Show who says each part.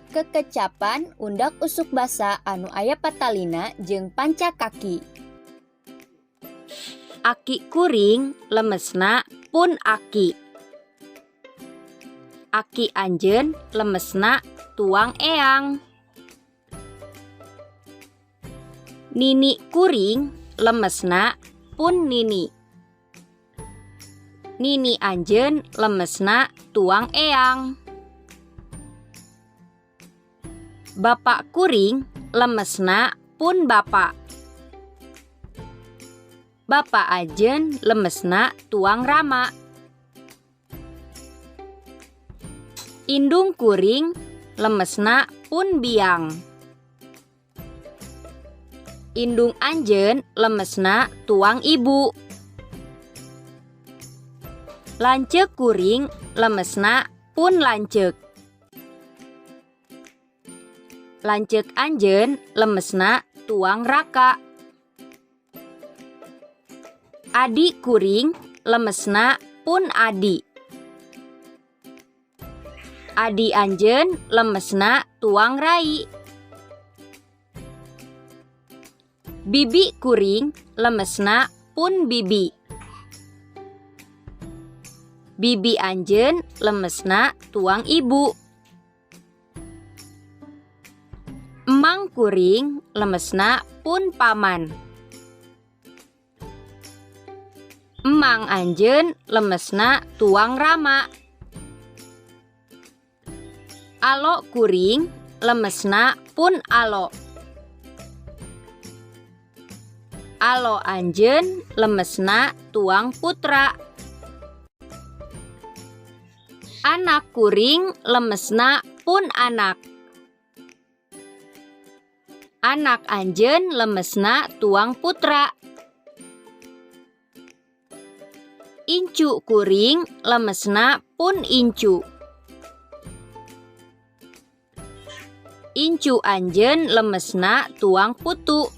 Speaker 1: Kekecapan undak usuk basa anu aya patalina jeung pancakaki. Aki kuring lemesna pun aki. Aki anjeun lemesna tuang eyang. Nini kuring lemesna pun nini. Nini anjeun lemesna tuang eyang. Bapak kuring lemesna pun bapak. Bapak anjeun lemesna tuang rama. Indung kuring lemesna pun biang. Indung anjeun lemesna tuang ibu. Lanceuk kuring lemesna pun lanceuk. Lanceuk anjeun lemesna tuang raka. Adi kuring lemesna pun adi. Adi anjeun lemesna tuang rai. Bibi kuring lemesna pun bibi. Bibi anjeun lemesna tuang ibu. Emang kuring lemesna pun paman. Emang anjeun lemesna tuang rama. Alo kuring lemesna pun alo. Alo anjeun lemesna tuang putra. Anak kuring lemesna pun anak. Anak anjeun lemesna tuang putra. Incu kuring lemesna pun incu. Incu anjeun lemesna tuang putu.